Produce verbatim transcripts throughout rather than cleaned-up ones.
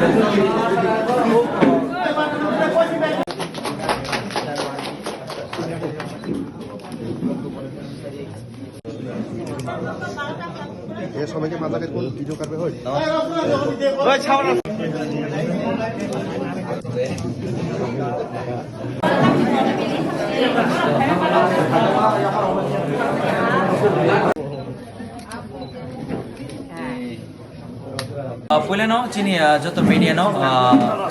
ये सबाइके माजाले कुन भिडियो करबे होय? Ah, puilano chini, ah, joto media no, ah,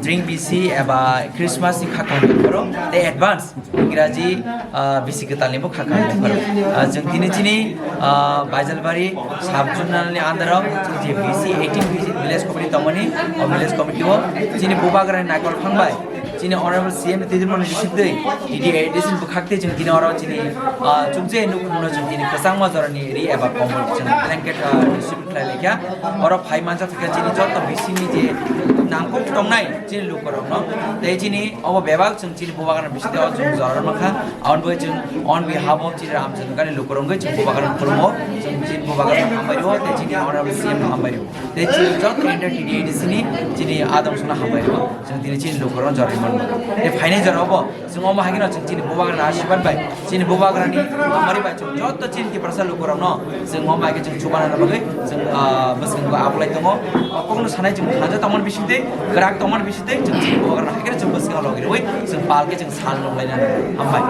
drink bisi eba Christmas ni khakang pharo tei advance Ingraji, ah, bisi kwtal ni bo khakang pharo. Ah, chwng tini chini, ah, Baijalbari sub zonal ni under o chini je bisi eighteen village committee tongmani, o village committee o chini bubagra ni naikol phang bai. Chini Honorable C M ni twijlmani bisingtwi T D A D C ni bwkhaktwi chwng tini oro chini, ah, chukje nukhungno chwng tini kwchangma jorani ri eba kombol chwng blanket, ah, distribute khlai laikha. Oro phai manjak thangkha chini joto bisingni je nangkuk tongnai chini lukurokno. Tei chini obo bebak chwng chini bubagrani bisingtwi o chwng jorano mankha. Aboni bagwi chwng on behalf of chini Ramchandra ni lukurok wngwi chwng bubagrano khulumo. Chwng chini bubagrano hambai rwo tei chini Honorable C M no hambai rwo. Tei chini joto entire T D A D C ni chini adong songno hambai rwo. Chwng tini chini lukurokno jorwi mano. Tei phainai jorao bo chwng omo hai kheno chwng chini bubagrani asirwad bai, chini bubagrani hamari bai chwng joto chini Tiprasa lukurokno chwng omo hai khe chwng chubanani bagwi chwng, ah, bwskango abolai tongo. O kokno sanai chwng thangja tongmani bisingtwi, kwrak tongmani bisingtwi chwng chini bubagrano hai kheno chwng bwskango logi rwui chwng pal khe chwng sal nung lainani. Hambai.